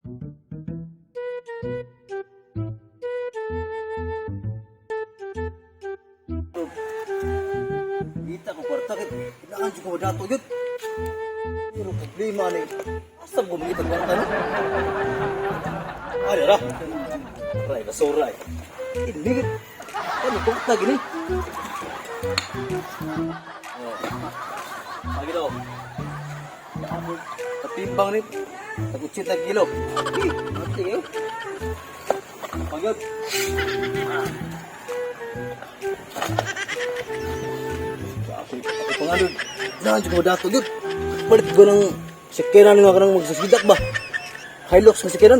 Kita ko kwarta kay kailangan jud ko dato yun. Pero problema ni asa mo mangita kwarta no? Ari ra. Ray basura eh. Ini ano kwarta gini? Oh. Lagi daw. Patimbang ni. Tag 80 kilo. Eh, mati eh. Pagod. Ako, ako pangalod. Naan ko dato gyud. Palit ko ng sakyanan nga kanang magsasidak ba. Hilux nga sakyanan.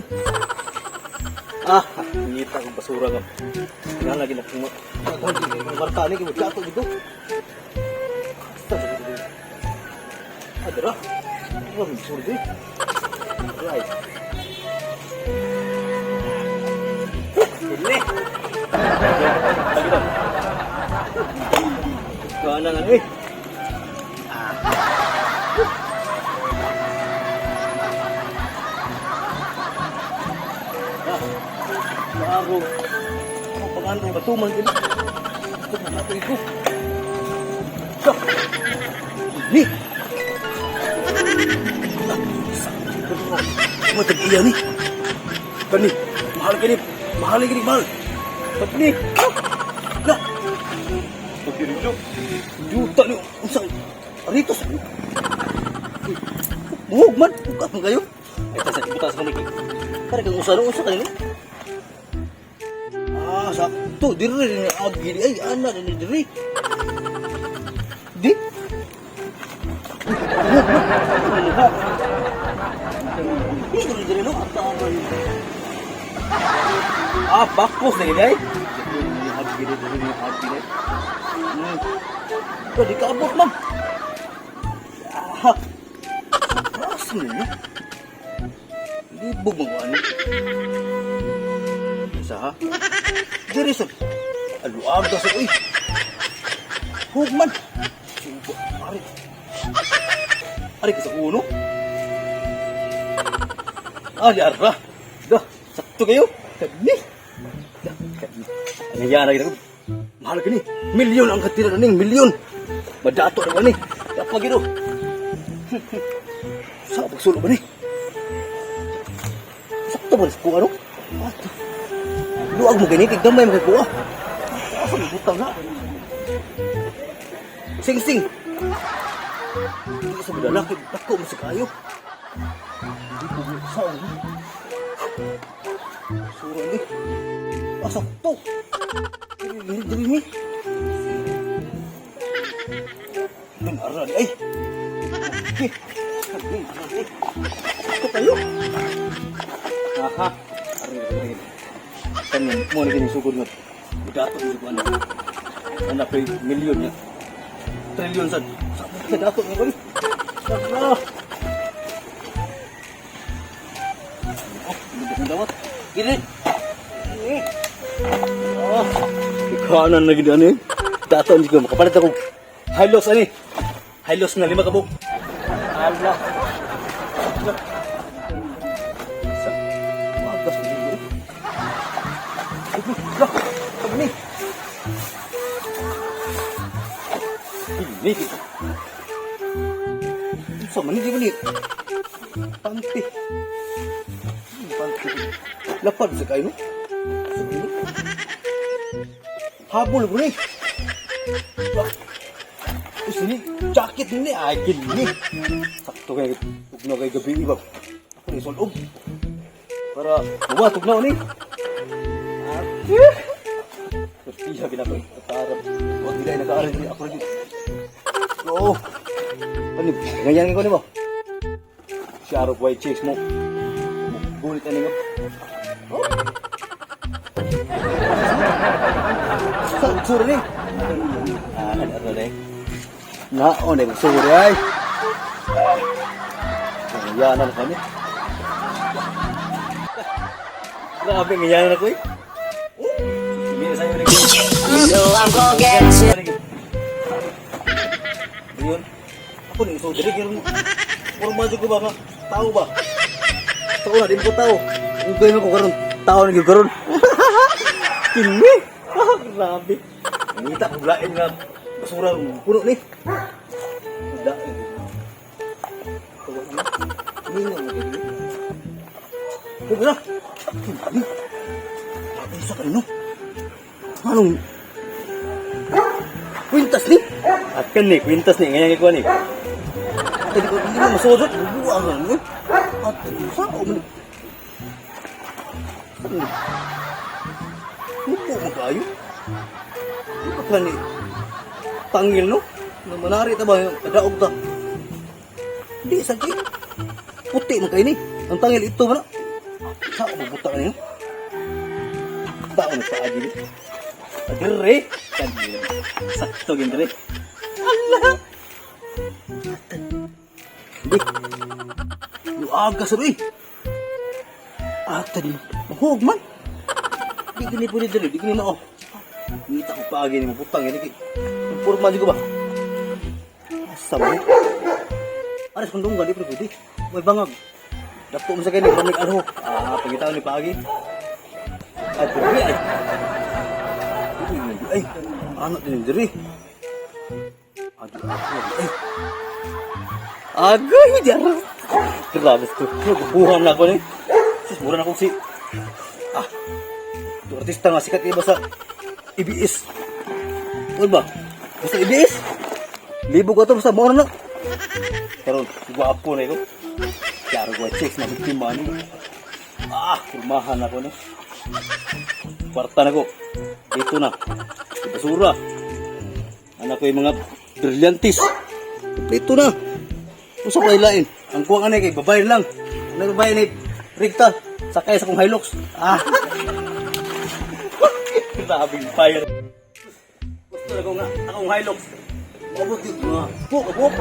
Ah, ngita ko basura nga. Nga lagi na kung kwarta ni kay dato gyud ko. Basta sa dito. Adra. Wala basura di. Right. Ini. Lagi daw. Kana nga eh. Maago. Ako pangano batuman din. Ito na nato iko. Sa. Ni. Matag iya ni. Kani, mahal kini. Mahal kini mahal. Kani. Na. Pagdirijo. Juta ni unsa Aritos. Buhog man, buka man kayo. Ay, tas buta sa kamay. Kare kang usa unsa kanini? Ah, sakto. Diri ni agi. Ay, ana ni diri. Di? Diri diri no ata. Ah, bakos na gini ay. Agi diri ni agi ni. Pwede ka abot, ma'am. Ah. Asa ni? Libog mo ano? Isa ha? Diri sa aluag ka sa uy. Hugman. Subo. Ari. Ari ka sa uno. Ah, di arra. Dah, sakto kayo. Kani. Dah, kani. Ang yana kita ko. Mahal kini. Milyon ang katira ning milyon. Madato na ni. Dapat gino. Sa pagsulo ba ni? Sakto ba sa kuha no? Ato. Luag mo gani kay gamay mo kay kuha. Asa mo butang na? Sing sing. Hindi sa madala kay dako mo sa kayo. Hindi ko mo sa ano. Sura ni. Ah, sakto. Diri diri ni. Dun ara ni ay. Okay. Dun ara ni. Sakto kayo. Aha. Ari ari. Kanin mo ni kini sugod nga. Dato ni ko ano. Anak kay milyon niya. Trilyon sad. Sa dato nga kani. Sakto. Oh, hindi ko dawat. Gini. Oh, ikanan na gid ani. Dato ni ko makapalit ako. Hilux ani. Hilux nga lima ka buok. Ala. Sa wagas ni gid. Lah, apa ni? Ini kita. Sa man di ba ni? Panty. Panty. Lapad sa kayo no? Sa ini. Habol ko ni. Lah. Us ini jacket ni ay gini. Sakto kay tugnaw kay gabi iba. Ako ni sulob. Para buwa tugnaw ni. Ate. Tortilla ginako. Tarap. Wag nila nag-aaral diri ako lagi. Oo. Ano, ganyan ko ni mo. Si Arok White Chicks mo. Bulit ano mo. Oh. Sa sura ni. Ah, ano ano ni. Na, on eh, sura ay. Yan na kami. Grabe, ganyan na ko eh. Oh, hindi na sa'yo rin. So I'm gonna get you. Yun. Ako ni so diri gyud. Puro magic ko ba nga tao ba? Sa una, di mo ko tao. Ugay mo ko karon, tao na gyud karon. Kini. Ah, grabe. Ngita ko lain nga basura puno ni. Lain. Tuwa na. Mingaw na gyud. Huwag na. Kini. Isa ka no. Anong kwintas ni? At kan ni, kwintas ni, ngayon ikuha ni. Tadi ko hindi mo masudot, bubuwa ka ni. At sa ko man. Mupo mo kayo? Di pa ka ni tangil no? Na manari ta ba yung kadaog ta? Di sa kay. Puti man kayo ni. Ang tangil ito man na. Sa ko mabuta ka niyo? Taon sa agi ni. Dire! Kan sakto gin dire. Hindi. Luag ka sa eh. Atan, mahog man. Di gini pwede dali, di gini mao. Ngita ko paagi ni mo putang ini kay. Puro man ko ba? Asa mo? Aras kung dunggan di pwede. May bangag. Dapo mo sa gani ramig ano. Ah, pagitaw ni paagi. Ay, pwede ay. Ay, anak din diri. Adi ako ay. Agoy, diara. Grabe to. Buhan na ako ni. Sus, mura na akong si... Ah, ito artista nga, sikat iba sa EBS. Ano ba? Basta EBS? Libo ka to, basta mura na. Pero, gwapo na ito. Klaro ko, checks na biktima ni. Ah, kurmahan ako ni. Kwarta na ko. Dito na. Basura. Anak ko yung mga brillantis. Dito na. Usa ko lain. Ang kuwang anay kay babae lang. Ano babae ni Rigta? Sakay sa kong Hilux. Ah. Grabing fire. Gusto na ko nga akong Hilux. Abot yun. Mga po, abot.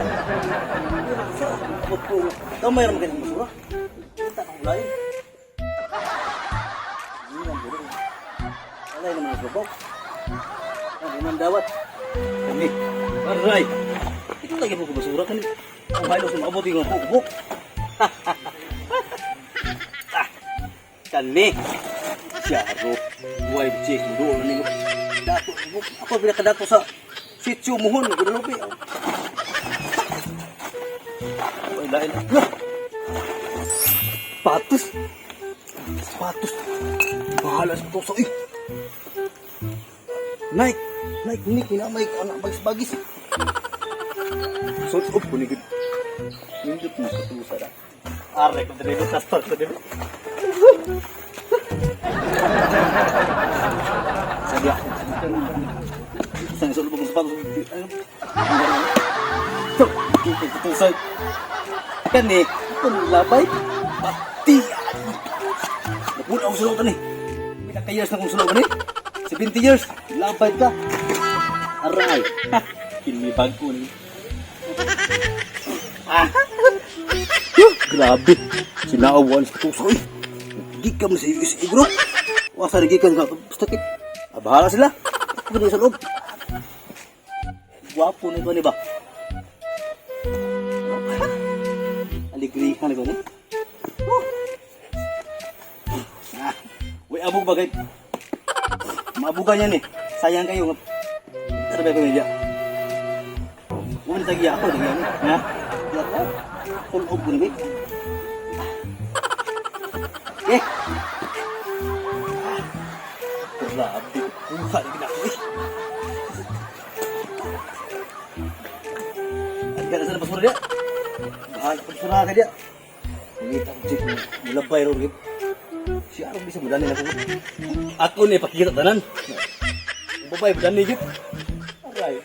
Abot po. Kamay ra man kay basura. Kita akong lain. Hindi lang pwede. Alay naman ang subok. Ang inang dawat. Kami. Aray. Ito lagi po ko basura kani. Ang Hilux na maabot yung po, abot. Ah. Kani. Siyaro. Buhay check mo doon ninyo. Dato, ako pinakadato sa sitio Muhon, Guadalupe. Ay, lain. Lah! Patos. Patos. Bahala sa tuso eh. Nike, Nike, Nike, na may anak bagis bagis. Sort of kunigid. Nindot mo sa tusa na. Are ko dire tas tas dire. Sabi ako. Sa isang lubog ng sapatos. Ano? Ito, ito, ito, sa... Kani, ito labay. Pati! Napuna akong sulong eh. May years na akong sulong eh. 70 years, labay ka. Aray. Ha, kini bago ni. Ah. Huh, grabe. Sinaawan sa tuso eh. Gikan mo sa USA bro. Wasa na gikan ka. Basta kit. Ah, bahala sila. Ako na sa loob. Gwapo na ito ni ba? Aligrihan na ito ni. Oh. Ah, uy, abog ba kay? Maabugan yan eh. Sayang kayo. Tara ba kayo niya? Huwag na tagiya ako. Tagiya ni. Ha? Ya, full of guni. Eh. Grabe, kuha na ginako eh. Ay, gana sa basura dia. Bahala ko basura ka dia. Ngita ko chik, mulabay ron gid. Si Arong bisa mudani na ko. Ako ni pakita tanan. Ang babae mudani gid. Aray.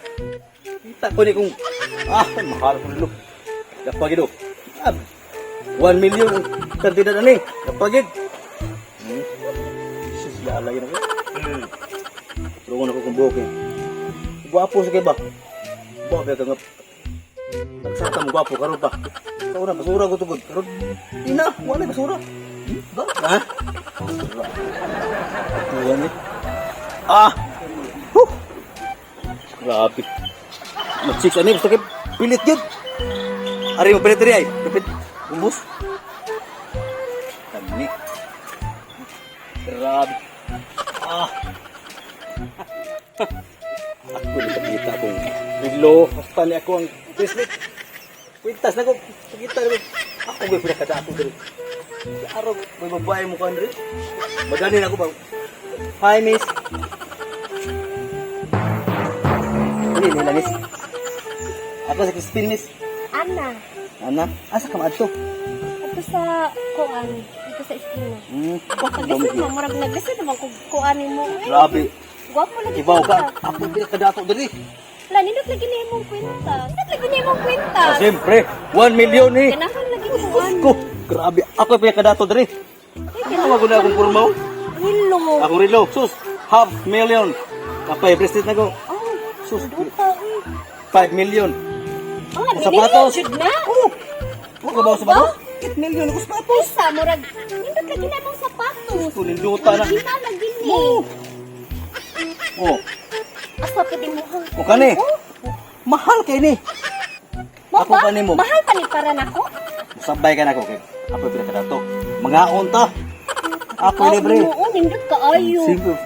Kita ko ni kung ah, mahal ko nilo. Dapag gid oh. Ah, 1 million ang kantidad ani. Dapag gid. Sus, lalay na ko. Tulungan ako kung buhok eh. Gwapo sa kay ba? Buhok ka nga. Nagsata mo gwapo karon pa. Sa una, basura ko tugod. Karon, di na, wala basura. Ba? Ha? Basura. Tuwan eh. Ah! Huh! Grabe. Mag-chicks ani, basta kay pilit yun. Ari mo pilit rin ay. Kapit. Umbus. Kani. Grabe. Ah. Ako ni pakita akong relo. Basta ni ako ang bracelet. Kwintas na ko. Pakita na ko. Ako may pinakadato diri. Sa araw, may babae mo kan diri. Madani na ako ba? Hi, miss. Ano nila, miss? Ako sa Crispin, miss. Ana, Ana, asa ka maadto? ato sa kuan, dito sa esquina. Bakit Paglisod mo, murag naglisod naman kung kuan mo. Ay, Grabe. Gwapo lagi Ibaw ka. ka. Ako pinakadato diri. Wala, nindot lagi na imong kwenta. Nindot lagi na imong kwenta. Ah, siyempre, 1 million eh. Ganahan lagi kuan. Ko, grabe. Ako pinakadato diri. Ay, Ano ko na akong kurmaw? Hello. Akong relo, sus, half million. Kapay, bracelet na ko. Oh, Sus, duta uy. 5 million. Ah, Ang sapatos. jud na. Oh, huwag ka ba ako sapatos? 8 million ako sapatos. Usa, murag nindot lagi na imong sapatos. Ko, ninduta na. Original lagi ni. Oh. Oh, Asa pa din mo hang. o kani. Oh, Mahal kay ni. mo Ako ba? pa nimo. Mahal pa ni para nako. Sabay ka na ko kay ako pinakadato. Mga unta. Ako libre. Oo, nindot kaayo. Simple.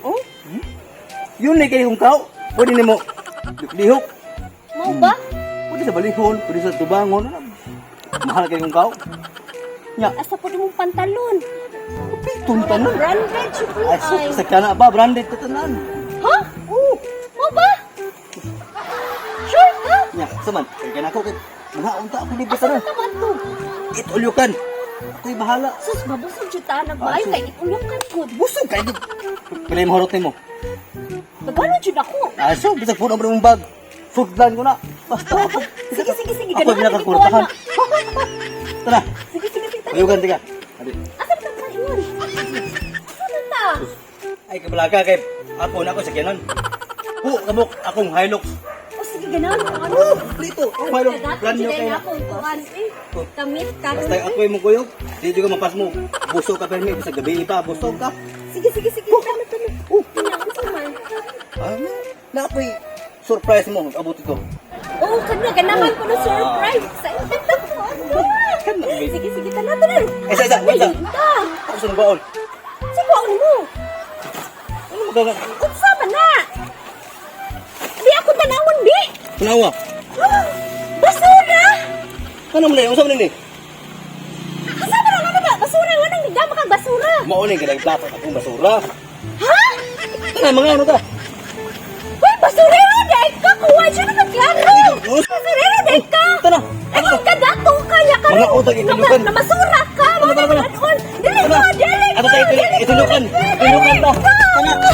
Oh? Yun ni kay kung kao. Pwede nimo lihok. Mao ba? Pwede sa balihon, pwede sa tubangon. Mahal kay kung kao. Nya, Asa po mong pantalon? piton tanan. Branded jud ko Ay, ay. sus, sa kana ba branded ka tanan. Ha? Oo. Mo ba? Sure ka? Nya, saman, kay kana ko kay mga unta ako libre Asa tanan. na man to? Itulyukan. Ako'y bahala. Sus, mabusog jud ta nagmaayo Ah, kay itulyokan gud. Busog kay. Pila yung horot nimo. Nagano jud ako. Ah, so, bisag puno mo mong bag. Sudlan ko na. Basta ako. Sige, sige, sige. Ako Ganahan lagi ko pinakakurtahan. ana. Tara, Sige, sige, sige. Tara. ayugan tiga. Adi. Asa na ta ingon? Asa na ta? Ay, kabalaga kay ako na ako sa kiyanan. Hu, kabuk, akong Hilux. O sige, ganahan ko ano. Oh, plito. Akong Hilux. Dato Brand jud new ay kayo. ako kuan eh. Kamit ka. Basta ako yung kuyog. Dito ka mapas mo. Busog ka permi. Bisag gabi pa, busog ka. Sige, sige, sige. Tama, tama. Oh. Tingnan ko man. Ah, na ako'y surprise mo. Abot ko. Oo, kana ganahan ko ng surprise. Sa ano? Kana, babe. Sige, sige, tana, tana. Eh, isa, isa, wait lang. Ta. Ako sa baon. Sige, ano mo? Ano magaga? Unsa man na? Di ako tanawon, bi. Tunawa. Ah, basura! Ano man na yun? Unsa man ni? Asa man ang ano ba? Basura nga nang nagdama kang basura. Mao ni kanang dapat akong basura. Ha? Tara, mga ano ta? Hoy, basurero dai ka kuha siya na magklaro. Basurero dai ka. Tara. Ay, kung kadato ka ya ka. Mga utang itulukan. Na masura ka. Tara, tara, tara. Dili Tara. ko, dili Ato ko, tayo, dili ko, itulukan. dili Itulukan ta. ko. Tara.